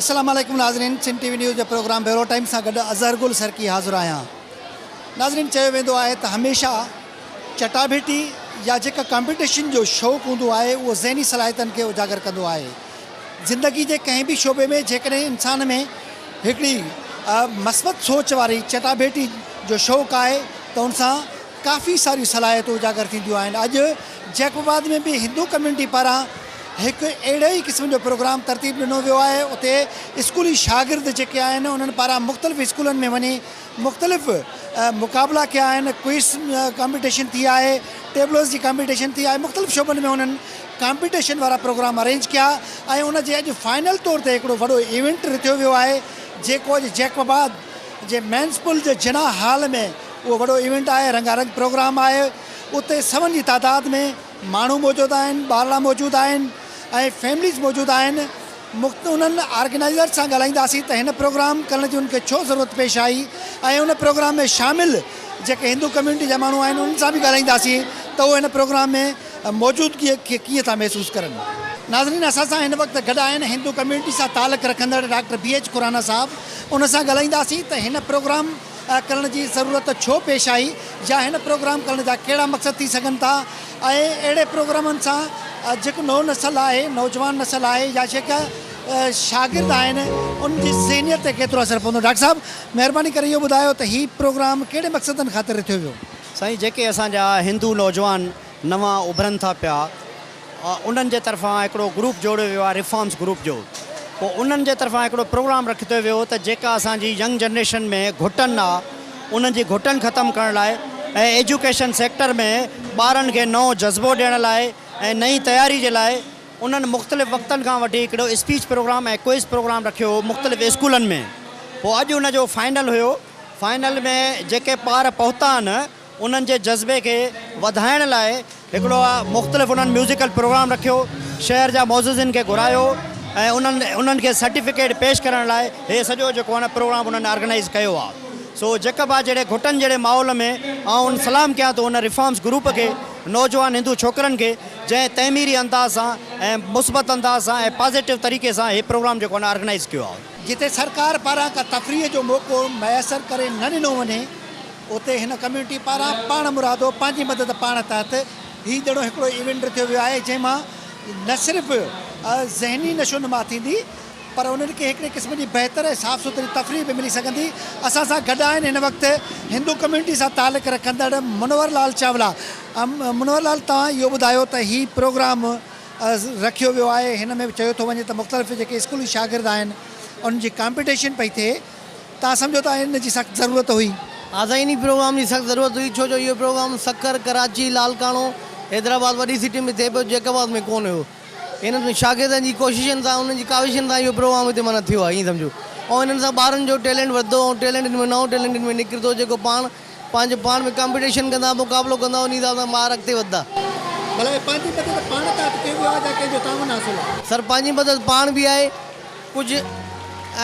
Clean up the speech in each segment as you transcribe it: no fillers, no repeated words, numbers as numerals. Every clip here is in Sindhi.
السلام عليڪم ناظرين سنڌ ٽي وي نيوز جي پروگرام بيورو ٽائيم سان گڏ اظهر گل سرڪي حاضر آهيان. ناظرين چيو ويندو آهي ته هميشه چٽاڀيٽي يا جيڪا ڪامپيٽيشن جو شوق هوندو آهي اهو ذهني صلاحيتن کي اجاگر ڪندو آهي. زندگي جي ڪنهن به شعبي ۾ جيڪڏهن انسان ۾ هڪڙي مثبت سوچ واري چٽاڀيٽي جو شوق آهي ته ان سان ڪافي ساريون صلاحيتون اجاگر ٿينديون آهن. اڄ جيڪب آباد ۾ به هندو ڪميونٽي پاران هڪ اهڙي ئي قسم جو پروگرام ترتيب ڏنو ويو آهي اتي اسڪولي شاگرد جيڪي آهن انهن پاران مختلف اسڪولن ۾ وڃي مختلف مقابلا ڪيا آهن ڪوئز ڪامپيٽيشن ٿي آهي ٽيبلوز جي ڪامپيٽيشن ٿي آهي مختلف شعبن ۾ انهن ڪامپيٽيشن وارا پروگرام ارينج ڪيا ۽ ان جي اڄ فائنل طور تي هڪڙو وڏو ايونٽ رٿيو ويو آهي جيڪو اڄ جيڪب آباد جي ميونسپل جي جناح هال ۾ اهو وڏو ايونٽ آهي رنگا رنگ پروگرام آهي اتي سون جي تعداد ۾ ماڻهو موجود آهن ٻارڙا موجود آهن ۽ فيمليز موجود آهن مخت انهن آرگنائيزر سان ڳالهائينداسين ته هن پروگرام ڪرڻ جي انهن کي ڇو ضرورت پيش آئي ۽ ان پروگرام ۾ شامل جيڪي هندو ڪميونٽي جا ماڻهو آهن انهن سان به ڳالهائينداسين ته اهي هن پروگرام ۾ موجودگي کي ڪيئن ٿا محسوس ڪرن. ناظرين اسان سان هن وقت گڏ آهن هندو ڪميونٽي سان تعلق رکندڙ ڊاڪٽر بي ايڇ کرانا صاحب ان سان ڳالهائينداسين ته هن پروگرام ڪرڻ جي ضرورت ڇو پيش آئي يا هن پروگرام ڪرڻ جا ڪهڙا مقصد ٿي سگهن ٿا ۽ اهڙي پروگرامن سان جيڪو نئون نسل آهي نوجوان نسل آهي يا جيڪا شاگرد آهن ان جي ذهنيت تي ڪيترو اثر پوندو ڊاڪٽر صاحب مهرباني ڪري اهو ٻڌايو ته هي پروگرام ڪهڙي مقصدن خاطر رٿيو ويو. سائين جيڪي اسان جا هندو نوجوان نوان اڀرن ٿا پيا انهن جي طرفان هڪڙو گروپ جوڙيو ويو آهي ريفارمز گروپ جو پوء انهن جي طرفان هڪڙو پروگرام رکيو ويو ته جيڪا اسان جي ينگ جنريشن ۾ گهٽن آ انهن جي گهٽن ختم ڪرڻ لاء ۽ ايجوڪيشن سيڪٽر ۾ ٻارن کي نئون جذبو ڏيڻ لاء ۽ نئين تياري جي لاء انهن مختلف وقتن کان وٺي هڪڙو اسپيچ پروگرام ۽ ڪوئز پروگرام رکيو هو مختلف اسڪولن ۾ پوء اڄ ان جو فائنل هيو فائنل ۾ جيڪي ٻار پهتا آهن انهن جي جذبي کي وڌائڻ لاء هڪڙو مختلف انهن ميوزيڪل پروگرام رکيو، شهر جا معززين کي گهرايو ۽ انهن انهن کي سرٽيفڪيٽ پيش ڪرڻ لاء هي سڄو جيڪو آهي نه پروگرام انهن آرگنائيز ڪيو آهي. سو جيڪب آ جهڙي گهٽن جهڙي ماحول ۾ آئون سلام ڪيان ٿو ان ريفارمز گروپ کي، نوجوان هندو ڇوڪرن کي جنهن تعميري انداز سان ۽ مثبت انداز سان ۽ پازيٽو طريقي سان هي پروگرام جيڪو آهي نه آرگنائيز ڪيو آهي. جتي سرڪار پاران ڪا تفريح جو موقعو ميسر ڪري نه ڏنو وڃي اتي هن ڪميونٽي پاران پاڻ مرادو پنهنجي مدد پاڻ تحت هي ڄڻو هڪڙو ايونٽ رٿيو ويو آهي جنهن مان نه صرف ذهني نشو نما ٿيندي پر انهن کي هڪڙي قسم جي بهتر ۽ صاف سٿري تفريح به ملي سگهندي. اسان سان گڏ آهن هن وقت هندو ڪميونٽي سان تعلق رکندڙ منور لال چاولا. منور لال توهان اهو ٻڌايو ته هي پروگرام رکيو ويو آهي هن ۾ چيو ٿو وڃي ته مختلف جيڪي اسڪولي شاگرد آهن انهن جي ڪامپيٽيشن پئي ٿئي توهان سمجهو ٿا ان جي سخت ضرورت هئي؟ ها سائين انهي پروگرام جي سخت ضرورت هئي ڇو جو اهو پروگرام سکر، ڪراچي، لاڙڪاڻو، حيدرآباد وڏي سٽي ۾ ٿئي پيو جيڪب آباد ۾ ڪونه هيو. انهن شاگردن جي ڪوششن سان انهن جي ڪاوشن سان اهو پروگرام هتي معنيٰ ٿيو آهي ائين سمجهو ۽ انهن سان ٻارن جو ٽيلنٽ وڌندو ۽ ٽيلنٽ ان ۾ نئون ٽيلنٽ ان ۾ نڪرندو جيڪو پاڻ پنهنجو پاڻ ۾ ڪامپيٽيشن ڪندا مقابلو ڪندا انهي حساب سان ٻار اڳتي وڌندا. ڀلا هي پنهنجي مدد پاڻ تحت ڪيو ويو آهي يا ڪنهن جو تعاون حاصل آهي؟ سر پنهنجي مدد پاڻ به آهي ڪجهه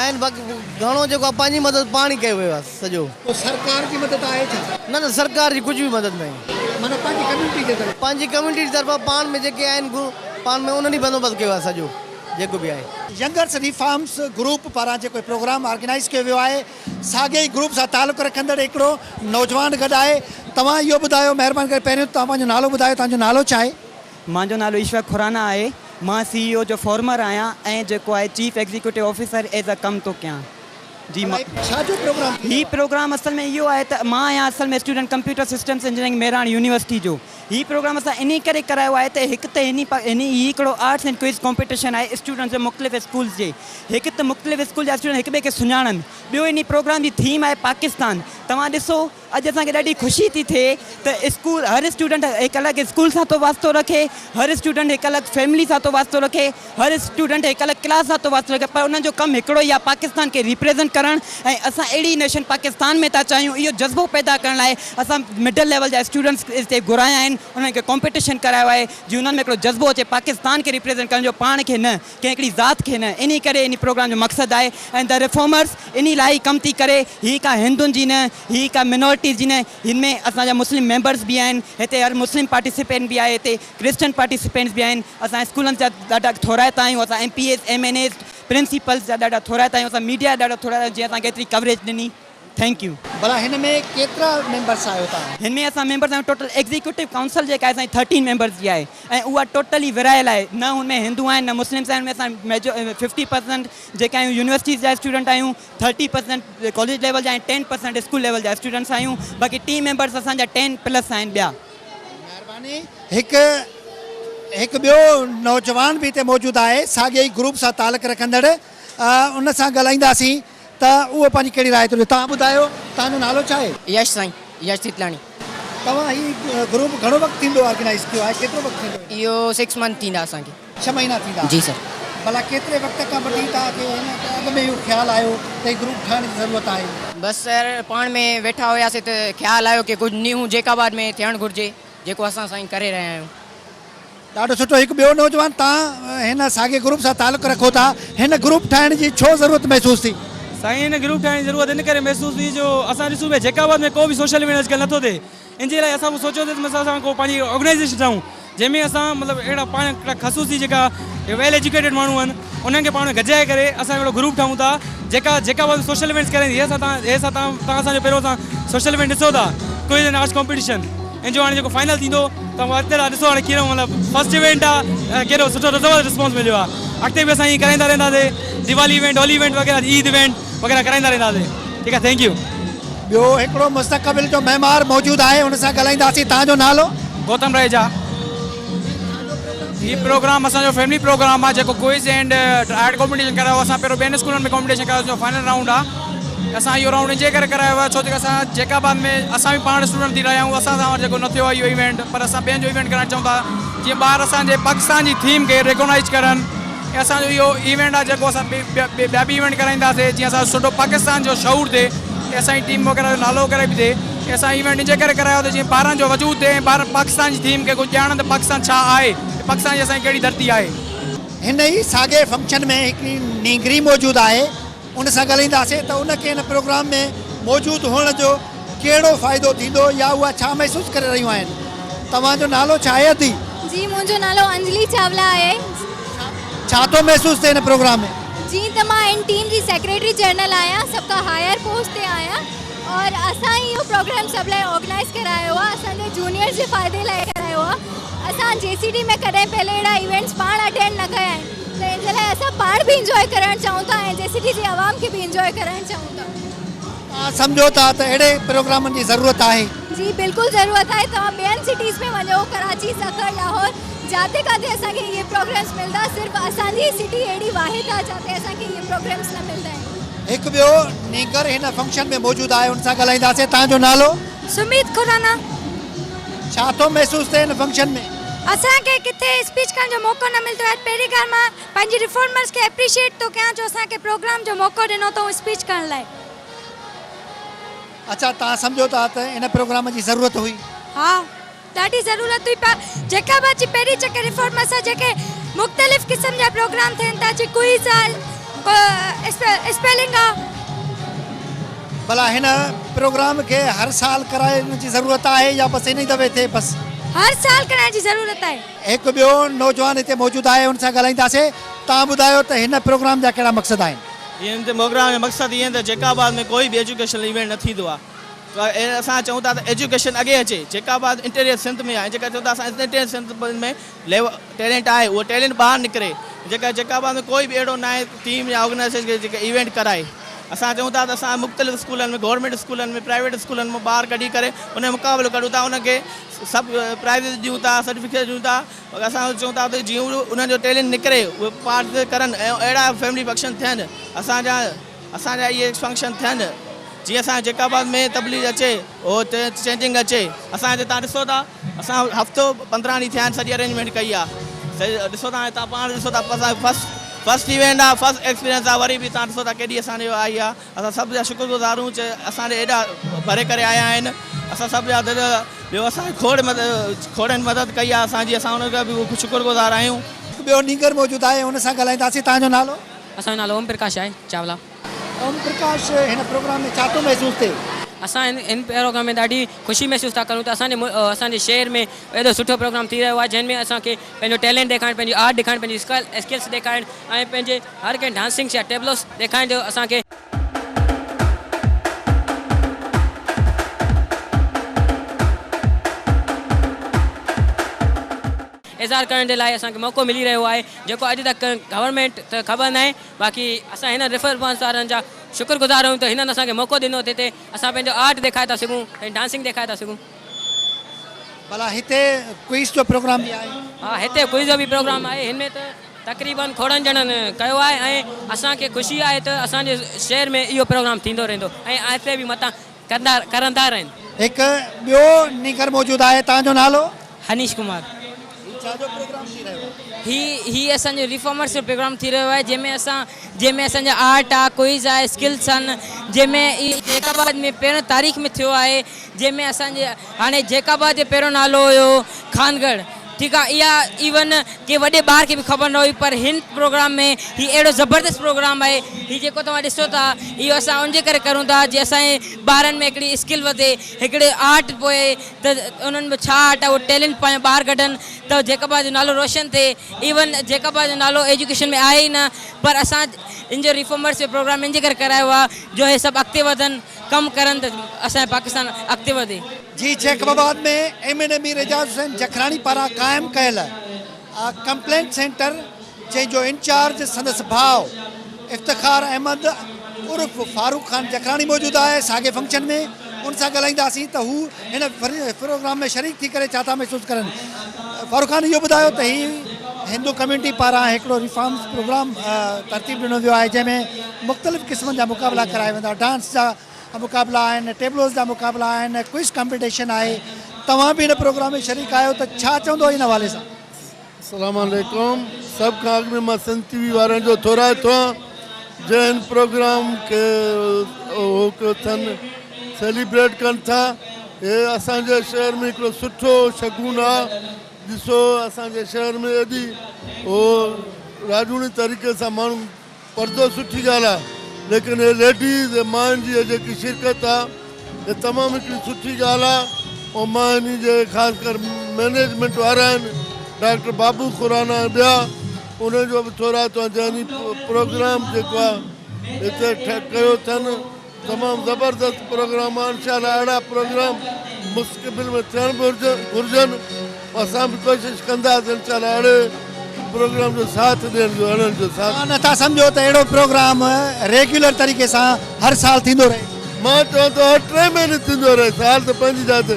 آهن باقي گهڻو جيڪو آهي پنهنجي مدد پاڻ ئي ڪيو ويو آهي سڄو. پوء سرڪار جي مدد آهي ڇا؟ نه نه سرڪار جي ڪجهه به مدد ناهي. معنيٰ پنهنجي ڪميونٽي جي طرفان. پنهنجي ڪميونٽي جي طرفان پاڻ ۾ جيڪي آهن گروپ پاڻ ۾ انهن ئي بندوبست ڪيو آهي سڄو جيڪو به آهي. ينگرس ريفارمز گروپ پاران جيڪو هي پروگرام آرگنائيز ڪيو ويو آهي ساڳئي ئي گروپ سان تعلق رکندڙ هڪڙو نوجوان گڏ آهي توهان اهو ٻڌايو مهرباني ڪري پهريون توهان پنهنجو نالو ٻڌايو توهان جو نالو ڇا آهي؟ مانجو نالو ايشور کرانا آهي مان سي اي او جو فارمر آهيان ۽ جيڪو آهي chief executive officer as a ڪم ٿو ڪيان جي مان ڇا جو پروگرام ٿي هي رهيو آهي؟ پروگرام اصل ۾ اهو آهي ته مان آهيان اصل ۾ student computer systems engineering Mehran university جو هي پروگرام اسان انهي ڪري ڪرايو آهي ته هڪ ته هني هني هي هڪڙو آرٽس اينڊ ڪوئز ڪامپيٽيشن آهي اسٽوڊنٽس جو مختلف اسڪولز جي هڪ ته مختلف اسڪول جا اسٽوڊنٽ هڪ ٻئي کي سڃاڻن ٻيو انهي پروگرام جي ٿيم آهي پاڪستان توهان ڏسو اڄ اسان کي ڏاڍي خوشي ٿي ٿئي ته اسڪول هر اسٽوڊنٽ هڪ الڳ اسڪول سان ٿو واسطو رکي هر اسٽوڊنٽ هڪ الڳ فيملي سان ٿو واسطو رکي هر اسٽوڊنٽ هڪ الڳ ڪلاس سان ٿو واسطو رکي پر انهن جو ڪم هڪڙو ئي آهي پاڪستان کي ريپريزنٽ ڪرڻ ۽ اسان اهڙي نيشن پاڪستان ۾ ٿا چاهيون اهو جذبو پيدا ڪرڻ لاء اسان مڊل ليول جا اسٽوڊنٽس هتي گهرايا آهن انهن کي ڪامپيٽيشن ڪرايو آهي جي انهن ۾ هڪڙو جذبو اچي پاڪستان کي ريپريزنٽ ڪرڻ جو پاڻ کي نه ڪنهن هڪڙي ذات کي نه انهي ڪري انهي پروگرام جو مقصد آهي ۽ the reformers انهي لاء ئي ڪم ٿي ڪري هي ڪا هندن جي نه هي ڪا منورٽيز جي نه هن ۾ اسان جا مسلم ميمبرز به آهن هتي هر مسلم پارٽيسپينٽ به آهي هتي ڪرسچن پارٽيسپينٽس به آهن اسان اسڪولن جا ڏاڍا ٿورائتا آهيون اسان M P As M N As principles جا ڏاڍا ٿورائتا آهيون اسان ميڊيا جا ڏاڍا ٿورائتا آهيون جنهن اسان کي ايتري ڪوريج ڏني thank you. ڀلا هن ۾ ڪيترا ميمبرس آهيو توهان؟ هن ۾ اسان ميمبرس آهيون ٽوٽل ايگزيڪيوٽو ڪائونسل جيڪا آهي اسان جي ٿرٽين ميمبرس جي آهي ۽ اها ٽوٽلي ورهايل آهي نه هن ۾ هندو آهن نه مسلمس آهن هن ۾ اسان ميجو 50% جيڪا آهيون يونيورسٽيز جا اسٽوڊنٽ آهيون 30% ڪاليج ليول جا ۽ 10% اسڪول ليول جا اسٽوڊنٽس آهيون باقي ٽي ميمبرس اسان جا 10 پلس آهن ٻيا. مهرباني هڪ هڪ ٻيو نوجوان به هتي موجود آهي ساڳئي ئي گروپ سان تعلق رکندڙ ان سان ڳالهائينداسين ته اهو پنهنجي ڪهڙي راء ٿو ڏي توهان ٻڌايو توهان جو نالو ڇا آهي؟ يش سائين يش سيتلاڻي. توهان هي گروپ گهڻو وقت ٿيندو آرگنائيز ٿيو آهي ڪيترو وقت ٿيندو؟ اهو سڪس منٿ ٿيندا اسان کي. ڇهه مهينا ٿيندا. جي سر. ڀلا ڪيتري وقت کان وٺي توهان کي هن اڳ ۾ اهو خيال آيو ته هي گروپ ٺاهڻ جي ضرورت آهي؟ بس سر پاڻ ۾ ويٺا هياسي ته خيال آيو ڪي ڪجهه نيون جيڪب آباد ۾ ٿيڻ گهرجي جيڪو اسان سائين ڪري رهيا آهيون. ڏاڍو سٺو هڪ ٻيو نوجوان توهان هن ساڳي گروپ سان تعلق رکو ٿا هن گروپ ٺاهڻ جي ڇو ضرورت محسوس ٿي؟ سائين هن گروپ ٺاهڻ جي ضرورت ان ڪري محسوس ٿي جو اسان ڏسون پيا جيڪب آباد ۾ ڪو به سوشل ايونٽ اڄڪلهه نٿو ٿئي ان جي لاء اسان به سوچيو ته اسان ڪو پنهنجي آرگنائيزيشن ٺاهيون جنهن ۾ اسان مطلب اهڙا پاڻ هڪڙا خصوصي جيڪا ويل ايجوڪيٽيڊ ماڻهو آهن انهن کي پاڻ ۾ گڏجائي ڪري اسان هڪڙو گروپ ٺاهيون ٿا جيڪا جيڪا به سوشل ايونٽس ڪرائيندي هي اسان تان هي اسان تان تان اسان جو پهريون اسان سوشل ايونٽ ڏسو ٿا ڪوئز اينڊ آرٽس ڪمپيٽيشن ان جو هاڻي جيڪو فائنل ٿيندو ته اڳتي لاء ڏسو هاڻي ڪهڙو مطلب فرسٽ ايونٽ آهي ڪهڙو سٺو زبردست رسپانس مليو آهي اڳتي به اسان ائين ڪرائيندا رهنداسي ديوالي ايونٽ هولي ايونٽ وغيره عيد ايونٽ وغيره ڪرائيندا رهنداسي ٺيڪ آهي thank you. ٻيو هڪڙو مستقبل جو معمار موجود آهي ان سان ڳالهائينداسين توهان جو نالو؟ گوتم رهيجا. هي پروگرام اسان جو فيملي پروگرام آهي جيڪو ڪوئز اينڊ آرٽ ڪمپيٽيشن ڪرايو اسان پهريون ٻين اسڪولن ۾ ڪمپيٽيشن ڪرايو جو فائنل رائونڊ آهي اسان اهو رائونڊ ان جي ڪري ڪرايو آهي ڇو جو اسان جيڪب آباد ۾ اسان به پاڻ اسٽوڊنٽ ٿي رهيا آهيون اسان سان جيڪو نه ٿيو آهي اهو ايونٽ پر اسان ٻين جو ايونٽ ڪرائڻ چاهيون ٿا جيئن ٻار اسان جي پاڪستان جي ٿيم کي ريڪگنائز ڪرن ۽ اسان جو اهو ايونٽ آهي جيڪو اسان ٻيا به ايونٽ ڪرائينداسي جيئن اسان جو سٺو پاڪستان جو شعور ٿئي ۽ اسان جي ٽيم وغيره جو نالو وغيره به ٿئي ۽ اسان ايونٽ ان جي ڪري ڪرايو ته جيئن ٻارن جو وجود ٿئي ۽ ٻار پاڪستان جي ٿيم کي ڪجهه ڄاڻن ته پاڪستان ڇا آهي ۽ پاڪستان جي اسان جي ڪهڙي ڌرتي آهي. هن ئي ساڳئي فنڪشن ۾ هڪڙي نينگري موجود آهي ان سان ڳالهائينداسين ته ان کي هن پروگرام ۾ موجود هئڻ جو ڪهڙو فائدو ٿيندو يا اها ڇا محسوس ڪري رهيون آهن. توهان جو نالو ڇا آهي ادي؟ جي منهنجو نالو انجلي چاولا آهي. ڇا ٿو محسوس ٿئي هن پروگرام ۾؟ جي ته مان هن ٽيم جي سيڪريٽري جنرل آهيان سڀ کان هائر پوسٽ تي آهيان اور اسان اهو پروگرام سڀ لاء آرگنائز ڪرايو آهي اسان جي جونيئرز جي فائدي لاء ڪرايو آهي اسان جي سي ڊي ۾ ڪڏهن پهلي اهڙا ايونٽس پاڻ اٽينڊ نه ڪيا آهن ته ان جي لاء اسان پاڻ به انجوائي ڪرڻ چاهيون ٿا ۽ جي سي ڊي جي عوام کي به انجوائي ڪرائڻ چاهيون ٿا. توهان سمجهو ٿا ته اهڙي پروگرامن جي ضرورت آهي؟ جي بلڪل ضرورت آهي توهان ٻين سٽيز ۾ وڃو ڪراچي سکر لاهور جاتي ڪاٿي اسان کي اهي پروگرامس ملندا صرف اسان جي سٽي اهڙي واحد آهي جاتي اسان کي اهي پروگرامس نه ملندا آهن. هڪ ٻيو نينگر هن فنڪشن ۾ موجود آهي ان سان ڳالهائينداسين توهان جو نالو؟ سميت کرانا. ڇا ٿو محسوس ٿئي هن فنڪشن ۾؟ اسان کي ڪٿي اسپيچ ڪرڻ جو موقعو نه ملندو آهي پهرين ڳالهه مان پنهنجي ريفارمرز کي اپريشيئيٽ ٿو ڪيان جو اسان کي پروگرام جو موقعو ڏنو اٿئون اسپيچ ڪرڻ لاء. اڇا توهان سمجهو ٿا ته ان پروگرام جي ضرورت هئي؟ ها ڏاڍي ضرورت هئي پر جيڪا به اچي پهرين چڪر ريفارمرز سان جيڪي مختلف قسم جا پروگرام ٿين ٿا جي ڪوئز آ اسپيلنگ آ. ڀلا هن پروگرام کي هر سال ڪرائڻ جي ضرورت آهي يا بس ان ئي دفعي ٿئي بس؟ هر سال ڪرائڻ جي ضرورت آهي. هڪ ٻيو نوجوان هتي موجود آهي ان سان ڳالهائينداسين توهان ٻڌايو ته هن پروگرام جا ڪهڙا مقصد آهن؟ هن پروگرام جو مقصد هي آهي ته جيڪب آباد ۾ ڪوئي به ايجوڪيشنل ايونٽ نه ٿيندو آهي ته اسان چئون ٿا ته ايجوڪيشن اڳي اچي جيڪب آباد انٽيريئر سنڌ ۾ آهي جيڪا چئون ٿا اسان انٽيريئر سنڌ ۾ ليول ٽيلنٽ آهي اهو ٽيلنٽ ٻاهر نڪري جيڪا جيڪب آباد ۾ ڪوئي به اهڙو نه آهي ٽيم يا آرگنائيزيشن جيڪا ايونٽ ڪرائي اسان چئون ٿا ته اسان مختلف اسڪولن ۾ گورنمينٽ اسڪولن ۾ پرائيويٽ اسڪولن مان ٻار ڪڍي ڪري ان جو مقابلو ڪڍون ٿا انهن کي سڀ پرائيز ڏيون ٿا سرٽيفڪيٽ ڏيون ٿا اسان چئون ٿا ته جيئن انهن جو ٽيلنٽ نڪري اهي پارٽيسپيٽ ڪرن ۽ اهڙا فيملي فنڪشن ٿين اسان جا اسان جا اهي فنڪشن ٿين جيئن اسان جيڪب آباد ۾ تبديلي اچي اهو چينجنگ اچي اسان هتي تان ڏسو ٿا اسان هفتو 15 ڏينهن ٿيا آهن سڄي ارينجمينٽ ڪئي آهي ڏسو ٿا تان پاڻ ڏسو ٿا اسان فرسٽ فرسٽ ايونٽ آهي فرسٽ ايڪسپيرينس آهي وري به تان ڏسو ٿا ڪيڏي اسان جو آئي آهي اسان سڀ جا شڪر گذار آهيون چي اسان ڏي ايڏا ڀري ڪري آيا آهن اسان سڀ جا دل ٻيو اسان جي کوڙ مدد کوڙن مدد ڪئي آهي اسان جي اسان انهن جا به شڪر گذار آهيون. هڪ ٻيو نينگر موجود آهي ان سان ڳالهائينداسين توهان جو نالو؟ اسان جو نالو اوم پرڪاش آهي چاولا. اوم پرڪاش هن پروگرام ۾ ڇا ٿو محسوس ٿئي؟ اسان هن هن پروگرام ۾ ڏاڍي خوشي محسوس ٿا ڪريون ته اسان جي اسان جي شهر ۾ ايڏو سٺو پروگرام ٿي رهيو آهي جنهن ۾ اسان کي پنهنجو ٽيلنٽ ڏيکارڻ پنهنجي آرٽ ڏيکارڻ پنهنجي اسڪل اسڪلس ڏيکارڻ ۽ پنهنجي هر ڪنهن ڊانسنگس يا ٽيبلوس ڏيکارڻ جو اسان کي اظهار ڪرڻ جي لاء اسان کي موقعو ملي رهيو آهي جيڪو اڄ تڪ گورنمينٽ ته خبر ناهي باقي اسان هن ريفرمس وارن جا شڪر گذار آهيون ته هنن اسان کي موقعو ڏنو ته هتي اسان پنهنجو آرٽ ڏيکاري ٿا سگهون پنهنجي ڊانسنگ ڏيکاري ٿا سگهون. ڀلا هتي ڪوئز جو پروگرام به آهي؟ ها هتي ڪوئز جو به پروگرام آهي هن ۾ ته تقريبن کوڙن ڄڻن ڪيو آهي ۽ اسان کي خوشي آهي ته اسان جي شهر ۾ اهو پروگرام ٿيندو رهندو ۽ آهستي به متان ڪندا ڪرندا رهن. هڪ ٻيو نينگر موجود آهي توهان جو نالو؟ هنيش ڪمار. هي ڇا جو پروگرام ٿي رهيو آهي؟ هي هي اسان جو ريفارمرس جو پروگرام ٿي رهيو آهي جنهن ۾ اسان جنهن ۾ اسان جا آرٽ آ ڪوئز آ اسڪلس آهن جنهن ۾ هي جيڪب آباد ۾ پهريون تاريخ ۾ ٿيو آهي جنهن ۾ اسان جي هاڻي جيڪب آباد جو پهريون نالو هيو خانڳڙهه ٺيڪ آ اها ايون ڪنهن وڏي ٻار کي به خبر نه هئي پر هن پروگرام ۾ هي اهڙو زبردست پروگرام آهي هي جيڪو توهان ڏسو ٿا اهو اسان ان جي ڪري ڪرون ٿا جي اسان جي ٻارن ۾ هڪڙي اسڪل وڌي هڪڙي آرٽ پوي ته انهن ۾ ڇا آرٽ آهي اهو ٽيلنٽ پنهنجو ٻاهر ڪڍن ته جيڪب آباد جو نالو روشن ٿئي ايون جيڪب آباد جو نالو ايجوڪيشن ۾ آهي ئي نه پر اسان ان جو ريفارمرس جو پروگرام ان جي ڪري ڪرايو آهي جو هي سڀ اڳتي وڌن ڪم ڪرن ته اسان جو پاڪستان اڳتي وڌي. جي Jacobabad ۾ M N A Mir Ejaz Hussain Jakhrani پاران قائم ڪيل ڪمپلينٽ سينٽر جنهن جو انچارج سندس ڀاء افتخار احمد عرف فاروق خان جکراڻي موجود آهي ساڳي فنڪشن ۾ ان سان ڳالهائينداسين ته هو هن پروگرام ۾ شريڪ ٿي ڪري ڇا ٿا محسوس ڪرن فاروق خان اهو ٻڌايو ته هي هندو ڪميونٽي پاران هڪڙو ريفارمز پروگرام ترتيب ڏنو ويو آهي جنهن ۾ مختلف قسمن جا مقابلا ڪرايا ويندا ڊانس جا مقابلا آهن ٽيبلوز جا مقابلا آهن ڪوئز ڪمپيٽيشن آهي توهان به هن پروگرام ۾ شريڪ آهيو ته ڇا چوندو ان حوالي سان. السلام عليڪم سڀ کان اڳ ۾ مان سنڌ ٽي وي وارن جو ٿورائتو آهيان جنهن هن پروگرام کي هو ڪيو اٿن سيليبريٽ ڪن ٿا هي اسان جي شهر ۾ هڪڙو سٺو شگون آ ڏسو اسان جي شهر ۾ ايڏي هو راڄوڻي طريقي سان ماڻهو پردو سٺي ڳالهه آ ليڪن هي ليڊيز ۽ ماين جي هي جيڪي شرڪت آ هي تمام هڪڙي سٺي ڳالهه آ ۽ مان انهي جي خاص ڪر مئنيجمينٽ وارا آهن ڊاڪٽر بابو کرانا ۽ ٻيا انهن جو به ٿورائتو آهيان جنهن انهي پروگرام جيڪو آ هتي ڪيو اٿن. تمام زبردست پروگرام آ انشاء الله اهڙا پروگرام مستقبل ۾ ٿيڻ به گهرجن اسان به ڪوشش ڪنداسين انشاء الله اهڙي پروگرام جو ساٿ ڏيڻ جو اهڙن جو ساٿ. توهان نٿا سمجهو ته اهڙو پروگرام ريگيولر طريقي سان هر سال ٿيندو رهي. مان چوان ٿو هر ٽئين مهيني ٿيندو رهي سال ته پنهنجي جاء تي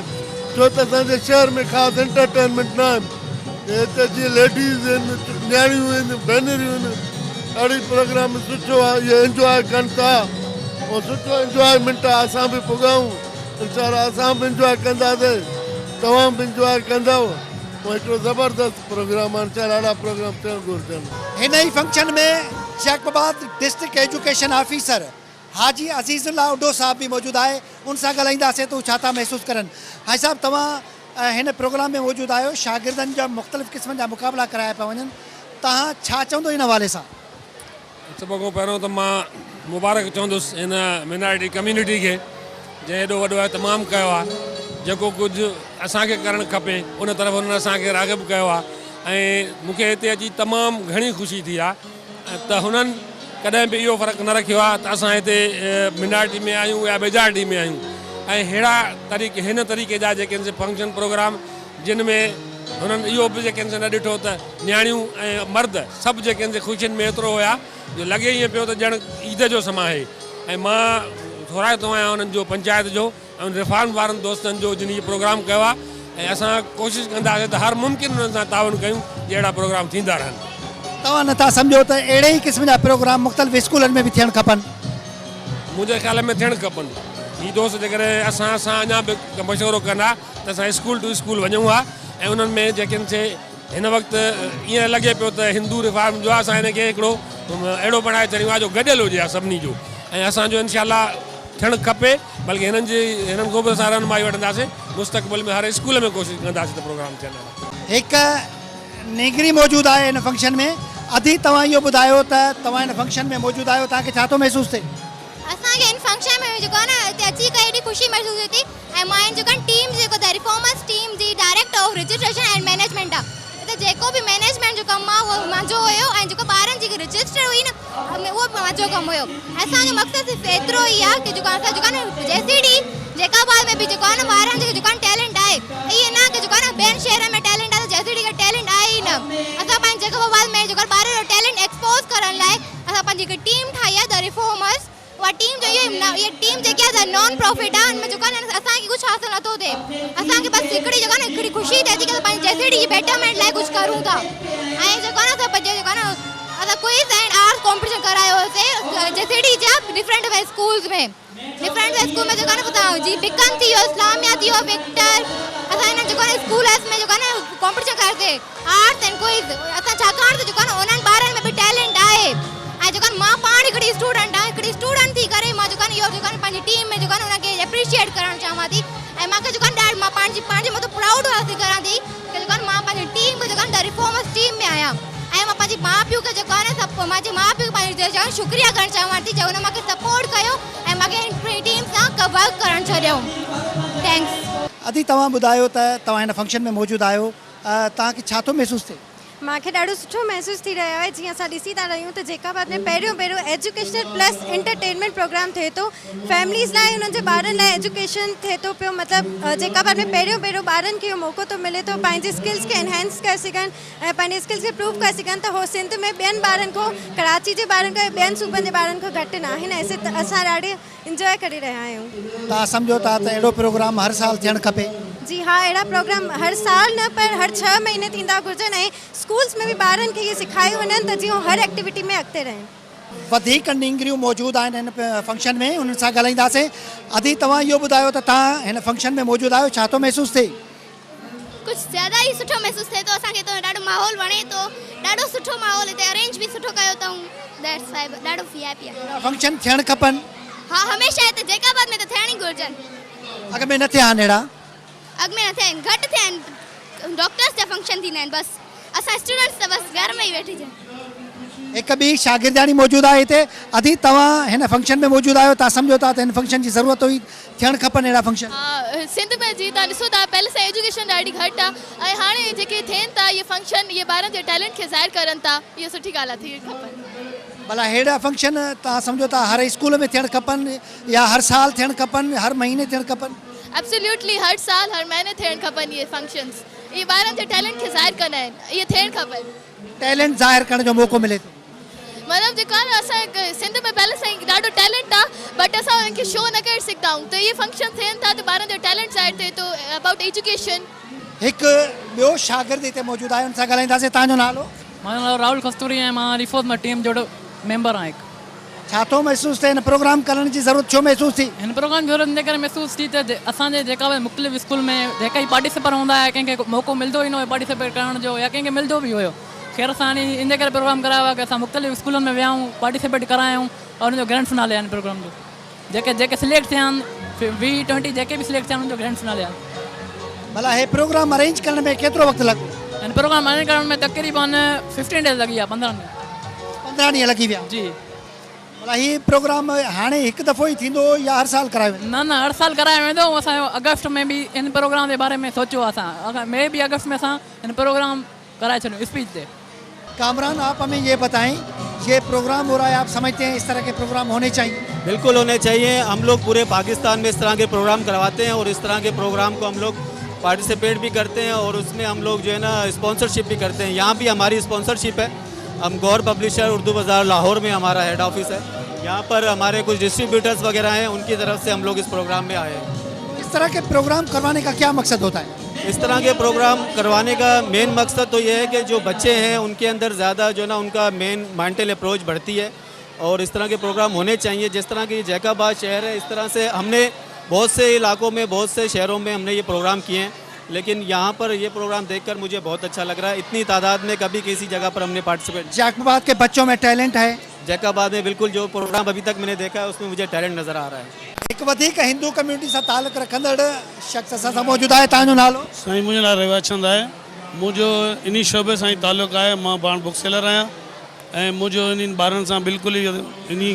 ڇو ته اسان جي شهر ۾ خاص انٽرٽينمينٽ نه آهن هتي جيئن ليڊيز آهن نياڻيون آهن ڀينريون آهن اهڙي پروگرام سٺو آهي اهي انجواء ڪن ٿا ۽ سٺو انجوائمينٽ آهي اسان به پڳائون انشاء الله اسان به انجواء ڪنداسين توهان به انجواء ڪندؤ ۽ هڪڙو زبردست پروگرام آهي انشاء الله اهڙا پروگرام ٿيڻ گهرجن. هن ئي function ۾ Jacobabad district education officer Haji Aziz Ullah Odho صاحب به موجود آهي ان سان ڳالهائينداسين ته هو ڇا ٿا محسوس ڪرن. حاجي صاحب توهان هن پروگرام ۾ موجود آهيو شاگردن جا مختلف قسمن جا مقابلا ڪرايا پيا وڃن توهان ڇا چوندو ان حوالي سان؟ سڀ کان پهريون ته مان مبارڪ چوندس هن مينارٽي ڪميونٽي کي جنهن ايڏو وڏو اهتمام ڪيو آهي جيڪو ڪجهه اسان کي ڪرڻ کپي ان طرف انهن اسان کي راغب ڪيو آهي ۽ مون کي هتي اچي تمام گهڻي خوشي ٿي آهي ته هنن ڪڏهن به اهو فرق نه رکيو آهي ته اسان هتي منارٽي ۾ آهيون يا ميجارٽي ۾ آهيون ۽ ههڙا طريقي هن طريقي جا جيڪي آهن سي فنڪشن پروگرام جن ۾ هنن اهو به جيڪي آهن سي نه ڏٺو ته نياڻيون ۽ مرد سڀ جيڪي آهن سي خوشين ۾ ايترو هيا جو لڳي ائين پيو ته ڄڻ عيد جو سما آهي ۽ مان ٿورائتو آهيان انهن جو پنچائت جو ۽ ريفارم وارن دوستن جو جن هي پروگرام ڪيو آهي ۽ اسان ڪوشش ڪنداسين ته هر ممڪن انهن سان تعاون ڪيون جي اهڙا پروگرام ٿيندا رهن. توهان نٿا سمجهو ته اهڙي ئي قسم جا پروگرام مختلف اسڪولن ۾ به ٿيڻ کپن؟ منهنجي خيال ۾ ٿيڻ کپن. هي دوست جيڪڏهن اسان سان اڃا به مشورو ڪن ها ته اسان اسڪول ٽو اسڪول وڃون ها ۽ انهن ۾ جيڪي سي هن وقت ائين لڳي پيو ته هندو ريفارم جو آهي اسان هن کي هڪڙو اهڙو بڻائي ڇڏيون ها جو گڏيل هجي ها سڀني جو ۽ اسان جو انشاء الله ٿيڻ کپي بلڪه هنن جي هنن کان به اسان رهنمائي وٺنداسين مستقبل ۾ هر اسڪول ۾ ڪوشش ڪنداسين ته پروگرام ٿين اهڙا. هڪ نينگري موجود آهي هن فنڪشن ۾ ادي توهان اهو ٻڌايو ته توهان هن فنڪشن ۾ موجود آهيو توهان کي ڇا ٿو محسوس ٿئي؟ اسان کي هن فنڪشن ۾ جيڪو آهي نه هتي اچي ڪري ايڏي خوشي محسوس ٿئي ٿي ۽ مان هن جيڪو آهي ٽيم جيڪو the reformers team جي director of registration and management آهي هتي جيڪو به مئنيجمينٽ جو ڪم آهي اهو منهنجو هيو ۽ جيڪو ٻارن جي رجسٽر هئي نه اهو به منهنجو ڪم هيو اسان جو مقصد صرف ايترو ئي آهي ڪي جيڪو اسان جيڪو آهي نه جي سي ڊي جيڪب آباد ۾ به جيڪو آهي نه ٻارن جو جيڪو آهي ٽيلنٽ آهي ائين نه ڪي جيڪو آهي نه ٻين شهرن ۾ ٽيلنٽ آهي ته جي سي ڊي کي ٽيلنٽ آهي ئي نه اسان پنهنجي جيڪب آباد ۾ جيڪو آهي ٻارن جو ٽيلنٽ ايڪسپوز ڪرڻ لاء اسان پنهنجي هڪ ٽيم ٺاهي آهي the reformers اها ٽيم جو اهو اها ٽيم جيڪي آهي نان پرافٽ آهي ان ۾ جيڪو آهي نه اسان کي ڪجهه حاصل نٿو ٿئي اسان کي بس هڪڙي جيڪو آهي نه هڪڙي خوشي ٿئي ٿي ڪي اسان پنهنجي جي سي ڊي جي بيٽرمينٽ لاء ڪجهه ڪرون ٿا ۽ جيڪو آهي نه اسان پنهنجو جيڪو آهي نه اسان ڪوئز اينڊ آرٽس ڪامپٽيشن ڪرايو هوسي جي سي ڊي جا ڊفرنٽ اسڪولز ۾ ڊفرنٽ اسڪول ۾ جيڪو آهي نه پوء جي بڪن ٿي ويو اسلاميا ٿي ويو وڪٽر اسان هنن جيڪو آهي نه اسڪولز ۾ جيڪو آهي نه ڪامپٽيشن ڪرايوسي آرٽس اينڊ ڪوئز اسان ڇاڪاڻ ته جيڪو آهي نه انهن ٻارن ۾ به ٽيلنٽ آهي ۽ جيڪو آهي مان پاڻ هڪڙي اسٽوڊنٽ آهيان هڪڙي اسٽوڊنٽ ٿي ڪري مان جيڪو آهي نه اهو جيڪو آهي نه پنهنجي ٽيم ۾ جيڪو آهي نه انهن کي ايپريشيئيٽ ڪرڻ چاهيان ٿي ۽ مان کي جيڪو آهي نه مان پنهنجي پنهنجي مٿان پرائوڊ حاصل ڪران ٿي ڪي جيڪو آهي نه مان پنهنجي ٽيم کي جيڪو آهي نه ريفارمرس ٽيم ۾ آهيان ۽ مان پنهنجي ماء پيء کي جيڪو آهي نه سپ منهنجي ماء پيء کي پنهنجي دل جان شڪريه ڪرڻ چاهيان ٿي جو هن مون کي سپورٽ ڪيو ۽ مون کي هن ٽيم سان ورڪ ڪرڻ ڇڏيو thanks. ادي توهان ٻڌايو ته توهان هن فنڪشن ۾ موجود آهيو توهان کي ڇا ٿو محسوس ٿئي؟ مان کي ڏاڍو سٺو محسوس ٿي رهيو آهي جيئن اسان ڏسي ٿا رهيون ته جيڪب آباد ۾ پهريون ڀيرو ايجوڪيشنل پلس انٽرٽينمينٽ پروگرام ٿئي ٿو فيمليز لاء انهن جي ٻارن لاء ايجوڪيشن ٿئي ٿو پيو مطلب جيڪب آباد ۾ پهريون ڀيرو ٻارن کي اهو موقعو ٿو ملي ٿو پنهنجي اسڪلز کي انهينس ڪري سگهن ۽ پنهنجي اسڪلز کي پروو ڪري سگهن ته هو سنڌ ۾ ٻين ٻارن کان ڪراچي جي ٻارن کان ٻين صوبن جي ٻارن کان گهٽ نه آهن ۽ اسان ڏاڍي انجواء ڪري رهيا آهيون. توهان سمجهو ٿا ته اهڙو پروگرام هر سال ٿيڻ کپي؟ جي ها اهڙا پروگرام هر سال نه پر هر ڇهه مهيني ٿيندا گهرجن ۽ اسڪولس ۾ به ٻارن کي اهي سيکاريو وڃن ته جيئن هو هر ايڪٽيوٽي ۾ اڳتي رهن. وڌيڪ نينگريون موجود آهن هن فنڪشن ۾ انهن سان ڳالهائينداسين. ادي توهان اهو ٻڌايو ته توهان هن فنڪشن ۾ موجود آهيو ڇا ٿو محسوس ٿئي؟ ڪجهه زياده ئي سٺو محسوس ٿئي ٿو اسان کي هتو ڏاڍو ماحول وڻي ٿو ڏاڍو سٺو ماحول هتي ارينج به سٺو ڪيو اٿئون درس صاحب ڏاڍو وي آء پي آهي. اهڙا فنڪشن ٿيڻ کپن. ها هميشه هتي جيڪب آباد ۾ ته ٿيڻ ئي گهرجن. اڳ ۾ نه ٿيا آهن اهڙا. اڳ ۾ نه ٿيا آهن گهٽ ٿيا آهن ڊاڪٽرس جا فنڪشن ٿيندا آهن بس اسان اسٽوڊنٽس ته بس گهر ۾ ئي ويٺي جا. هڪ ٻي شاگردياڻي موجود آهي هتي ادي توهان هن فنڪشن ۾ موجود آهيو توهان سمجهو ٿا ته هن فنڪشن جي ضرورت هئي ٿيڻ کپن اهڙا فنڪشن. ها سنڌ ۾ جي توهان ڏسو ٿا پهلي سان ايجوڪيشن ڏاڍي گهٽ آ ۽ هاڻي جيڪي ٿين ٿا اهي فنڪشن اهي ٻارن جي ٽيلنٽ کي ظاهر ڪرن ٿا اهو سٺي ڳالهه آ ٿيڻ کپن. ڀلا ههڙا فنڪشن توهان سمجهو ٿا هر اسڪول ۾ ٿيڻ کپن يا هر سال ٿيڻ کپن هر مهيني ٿيڻ کپن. ايبسوليوٽلي هر سال هر مهيني ٿيڻ کپن اهي فنڪشنس اهي ٻارن جي ٽيلنٽ کي ظاهر ڪندا آهن اهي ٿيڻ کپن. ٽيلنٽ ظاهر ڪرڻ جو موقعو ملي ٿو. مطلب جيڪو آهي نه اسان سنڌ ۾ پهلي سان ئي ڏاڍو ٽيلنٽ آ بٽ اسان انهن کي شو نه ڪري سگهندا آهيون ته اهي فنڪشن ٿين ٿا ته ٻارن جو ٽيلنٽ ظاهر ٿئي ٿو ابائوٽ ايجوڪيشن. هڪ ٻيو شاگرد هتي موجود آهي ان سان ڳالهائينداسين توهان جو نالو؟ منهنجو نالو راهول کستوري ۽ مان ريفورس مان ٽيم جو ميمبر آهيان هڪ. ڇا ٿو محسوس ٿئي هن پروگرام ڪرڻ جي ضرورت ڇو محسوس ٿي؟ هن پروگرام جي ضرورت ان ڪري محسوس ٿي ته اسان جي جيڪا به مختلف اسڪول ۾ جيڪا ئي پارٽيسپر هوندا هيا ڪنهن کي موقعو ملندو ئي نه هيو پارٽيسپيٽ ڪرڻ جو يا ڪنهن کي ملندو به هيو خير اسان هاڻي ان جي ڪري پروگرام ڪرايو آهي ڪي اسان مختلف اسڪولن ۾ ويا آهيون پارٽيسپيٽ ڪرايا آهيون اور ان جو گرينڊ فنالي آهي هن پروگرام جو جيڪي جيڪي سليڪٽ ٿيا آهن 20 ٽوئنٽي جيڪي به سليڪٽ ٿيا آهن ان جو گرينڊ فنالي آهي. ڀلا هي پروگرام ارينج ڪرڻ ۾ ڪيترو وقت لڳو؟ هن پروگرام ارينج ڪرڻ ۾ تقريبن ففٽين ڊيز لڳي ويا 15 ڏينهن. 15 ڏينهن لڳي ويا. جي. ڀلا هي پروگرام هاڻي هڪ دفعو ئي ٿيندو يا هر سال ڪرايو ويندو؟ نه نه هر سال ڪرايو ويندو ۽ اسان آگسٽ ۾ به هن پروگرام جي باري ۾ سوچيو آهي اسان مي بي آگسٽ ۾ اسان هن پروگرام ڪرائي ڇڏيون اسپيچ تي. ڪامران آپ همين يه بتائين يه پروگرام هو رها هي آپ سمجهتي هين اس طرح ڪي پروگرام هوني چاهيي. بلڪل هوني چاهيي هم لوگ پوري پاڪستان مين اس طرح ڪي پروگرام ڪرواتي هين اور اس طرح ڪي پروگرام ڪو هم لوگ پارٽيسپيٽ ڀي ڪرتي هين اور اس مين هم لوگ جو هي نا اسپانسرشپ ڀي ڪرتي هين يهان ڀي هماري اسپانسرشپ هي هم گور پبلشر اردو بازار لاهور مين همارا هيڊ آفيس هي يهان پر هماري ڪجهه ڊسٽريبيوٽرز وغيره هين ان ڪي طرف سي هم لوگ اس پروگرام مين آئي هين. اس طرح ڪي پروگرام ڪرواني ڪا ڪيا مقصد هوتا هي؟ اس طرح ڪي پروگرام ڪرواني ڪا مين مقصد تو يه هي ڪي جو بچي هين ان ڪي اندر زياده جو نا ان ڪا مين مينٽل اپروچ بڙهتي هي اور اس طرح ڪي پروگرام هوني چاهيي جس طرح ڪي جيڪب آباد شهر هي اس طرح سي هم ني بهت سي علاقو مين بهت سي شهرون مين هم ني يه پروگرام ڪيي هين ليڪن يهان پر يه پروگرام ديک ڪر مجهي بهت اڇا لگ رها هي اتني تعداد مين ڪڀي ڪسي جگه پر هم ني پارٽيسپيٽ جيڪب آباد ڪي بچو مين ٽيلنٽ هي. جيڪب آباد مين بلڪل جو پروگرام اڀي تڪ مين ني ديکا هي اس مين مجهي ٽيلنٽ نظر آ رها هي. هڪ وڌيڪ هندو ڪميونٽي سان تعلق رکندڙ شخص اسان سان موجود آهي توهان جو نالو؟ سائين منهنجو نالو رهواچند آهي منهنجو انهي شعبي سان ئي تعلق آهي مان پاڻ بڪ سيلر آهيان ۽ منهنجو انهن ٻارن سان بلڪل ئي انهي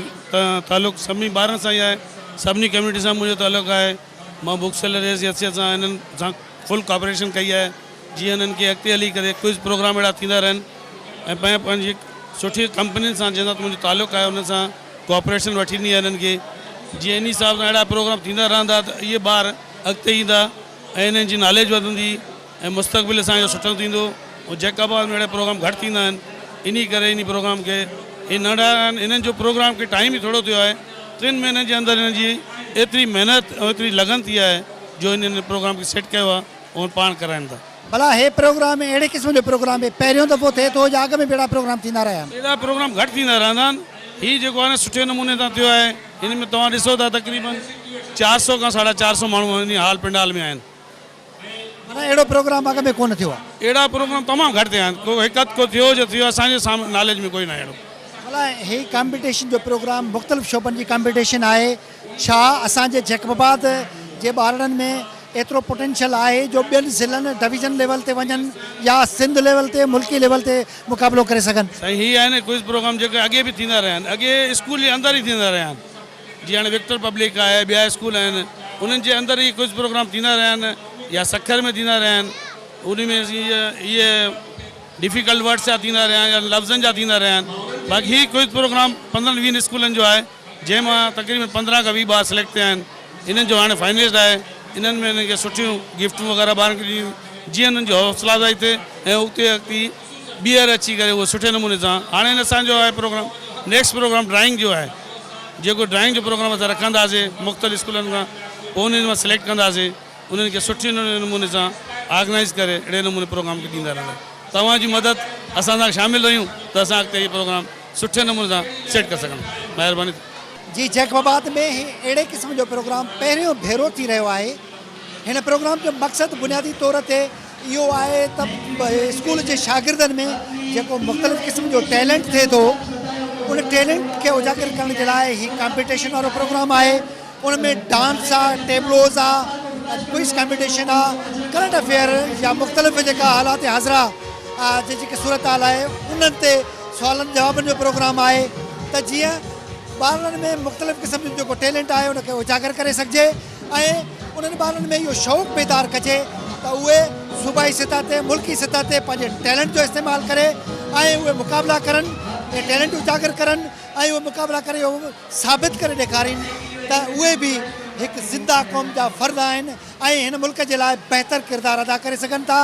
تعلق سڀني ٻارن سان ئي آهي سڀني ڪميونٽي سان منهنجو تعلق آهي مان بڪ سيلر جي حيثيت سان انهن سان فل ڪوآپريشن ڪئي آهي جيئن انهن کي اڳتي هلي ڪري ڪوئز پروگرام اهڙا ٿيندا رهن ۽ پنهنجي پنهنجي سٺي ڪمپنين سان جنهن سان منهنجو تعلق آهي انهن سان ڪوآپريشن وٺي ڏني آهي انهن کي جيئن انهي حساب سان اهڙا پروگرام ٿيندا رهندا ته اهي ٻار اڳتي ايندا ۽ انهن جي ناليج وڌندي ۽ مستقبل اسان جو سٺو ٿيندو ۽ جيڪب آباد ۾ اهڙا پروگرام گهٽ ٿيندا آهن انهي ڪري انهي پروگرام کي هي ننڍا آهن انهن جو پروگرام کي ٽائيم ئي ٿورو ٿيو آهي ٽن مهينن جي اندر انهن جي ايتري محنت ۽ ايتري لگن ٿي آهي جو انهن پروگرام کي سيٽ ڪيو آهي ۽ پاڻ ڪرائن ٿا. ڀلا هي پروگرام اهڙي قسم جو پروگرام هي پهريون دفعو ٿئي ٿو يا اڳ ۾ به اهڙا پروگرام ٿيندا رهيا آهن؟ اهڙا پروگرام گهٽ ٿيندا رهندا آهن هي جيڪو آهي نه سٺي نموني سان ٿيو آهي هن ۾ توهان ڏسو ٿا تقريبن 400 کان ساڍا 400 ماڻهو انهي هال پنڊال ۾ آهن. معنيٰ اهڙو پروگرام اڳ ۾ ڪونه ٿيو آهي. اهڙا پروگرام تمام گهٽ ٿيا آهن ڪو هڪ اڌ ڪو ٿيو هجي ٿيو اسان جي سامهون ناليج ۾ ڪوئي ناهي اهڙو. ڀلا هي ڪامپيٽيشن جو پروگرام مختلف شعبن جي ڪامپيٽيشن آهي ڇا اسان جي جيڪب آباد جي ٻارڙن ۾ ايترو پوٽينشل آهي جو ٻين ضلعن ڊويزن ليول تي وڃن يا سنڌ ليول تي ملڪي ليول تي مقابلو ڪري سگهن. سائين هي آهن ڪوئز پروگرام جيڪي اڳي به ٿيندا رهيا آهن اڳي اسڪول جي اندر ئي ٿيندا رهيا آهن جيئن هاڻي وڪٽر پبلڪ آهي ٻيا اسڪول آهن انهن جي اندر ئي ڪوئز پروگرام ٿيندا رهيا آهن يا سکر ۾ ٿيندا رهيا آهن ان ۾ اهي ڊفيڪلٽ ورڊس جا ٿيندا رهيا آهن يا لفظن جا ٿيندا رهيا آهن باقي هي ڪوئز پروگرام 15 20 اسڪولن جو آهي جنهن مان تقريبن 15 کان 20 ٻار سليڪٽ ٿيا آهن انهن جو هاڻي فائنلسٽ آهي انهن ۾ انهن کي سٺيون گفٽون وغيره ٻارن کي ڏنيون جيئن انهن جي حوصلا افزائي ٿئي ۽ اڳتي اڳتي ٻيهر اچي ڪري اهو سٺي نموني سان هاڻي اسان جو آهي پروگرام نيڪسٽ پروگرام ڊرائنگ جو آهي جيڪو ڊرائنگ جو پروگرام اسان رکنداسي مختلف اسڪولن کان پوء انهن مان سليڪٽ ڪنداسي انهن کي سٺي نموني سان آرگنائز ڪري اهڙي نموني پروگرام کي ڏيندا رهندا توهان جي مدد اسان سان شامل رهيون ته اسان اڳتي هي پروگرام سٺي نموني سان سيٽ ڪري سگهنداسين مهرباني. جي جيڪب آباد ۾ هي اهڙي قسم جو پروگرام پهريون ڀيرو ٿي رهيو آهي هن پروگرام جو مقصد بنيادي طور تي اهو آهي ته اسڪول جي شاگردن ۾ جيڪو مختلف قسم جو ٽيلنٽ ٿئي ٿو ان ٽيلنٽ کي اجاگر ڪرڻ جي لاء هي ڪامپيٽيشن وارو پروگرام آهي ان ۾ ڊانس آ ٽيبلوز آ ڪوئز ڪامپيٽيشن آ ڪرنٽ افيئر يا مختلف جيڪا حالات حاضره جي جيڪي صورتحال آهي انهن تي سوالن جوابن جو پروگرام آهي ته جيئن ٻارڙن ۾ مختلف قسم جو جيڪو ٽيلنٽ آهي ان کي اجاگر ڪري سگهجي ۽ انهن ٻارن ۾ اهو شوق بيدار ڪجي ته اهي صوبائي سطح تي ملڪي سطح تي پنهنجي ٽيلنٽ جو استعمال ڪري ۽ اهي مقابلا ڪرن ۽ ٽيلنٽ اجاگر ڪرن ۽ اهي مقابلا ڪري اهو ثابت ڪري ڏيکارين ته اهي به هڪ زنده قوم جا فرد آهن ۽ هن ملڪ جي لاء بهتر ڪردار ادا ڪري سگهن ٿا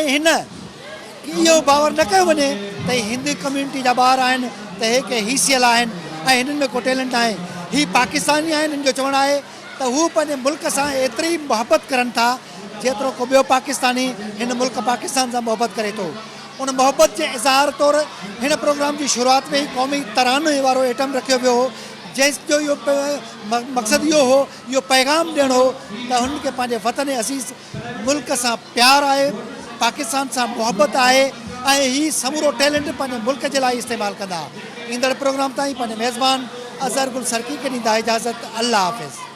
۽ هن اهو باور نه ڪيو وڃي ته هي هندو ڪميونٽي جا ٻار آهن ته هي ڪي هيسيل آهن ۽ هنن ۾ ڪو ٽيلنٽ ناهي هي پاڪستاني آهن هن جو چوڻ آهي ته هو پنهنجي ملڪ سان ايتري محبت ڪرن ٿا جيترو ڪو ٻيو پاڪستاني هن ملڪ پاڪستان سان محبت ڪري ٿو. ان محبت جي اظهار طور هن پروگرام جي شروعات ۾ ئي قومي تراني وارو ايٽم رکيو ويو هو جنهن جو اهو مقصد اهو هو اهو پيغام ڏيڻ هو ته هنن کي پنهنجي وطن عزيز ملڪ سان پيار آهي پاڪستان سان محبت آهي ۽ هي سمورو ٽيلنٽ پنهنجي ملڪ جي لاء استعمال ڪندا. ايندڙ پروگرام تائين پنهنجي ميزبان اظهر گل سرڪي کي ڏيندا اجازت الله حافظ.